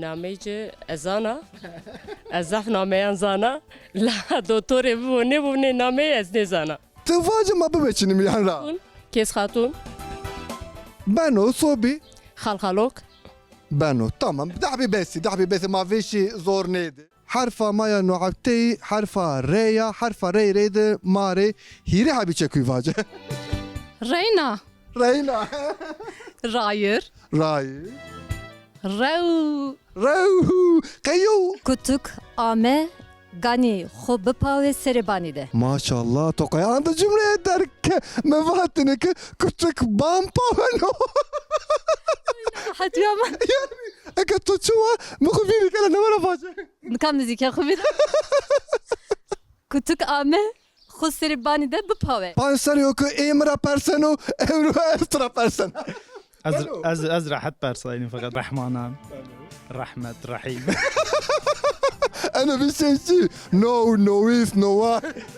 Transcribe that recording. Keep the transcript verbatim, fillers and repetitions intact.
Nameyê ci ez zana. Ez zaf nameyan zana. La dotorê bibo nêbo nê nameyê ez nêzana. Ti vace ma bimeçînim yan ra. Kes Xatun. Beno, sobî. Xalxalok. Beno, tamam. Dehbî besî, dehbî besî, ma vêşî zor nêdi. Herfa ma ya no hefteyî herfa R ya, herfa R rê de ma rê hîrê hebî çekuyî vace. Reyna. Reyna. Rayir. Rayir. Rew. Rew. Qeyo. Kutuk ame ganî xo bipawê serê banî de. Maşallah, to qey anda cumleye derg ke, mi vatine ke kutuk ban paweno. Hetiya ma. Yanî, eke to çi wa, mi xo vîrî kena, ne wera vace. Nika muzîke xo vîr. Kutuk ame, xo serê banî de bipawe. Panc serrî yo ke ê mi ra perseno, ewro ez ti ra persena. Ez, ez, ez rehet persaynî feqet Rehmanan. Rehmet, Rehîm. Eno bir şey çi? No, no is, no why.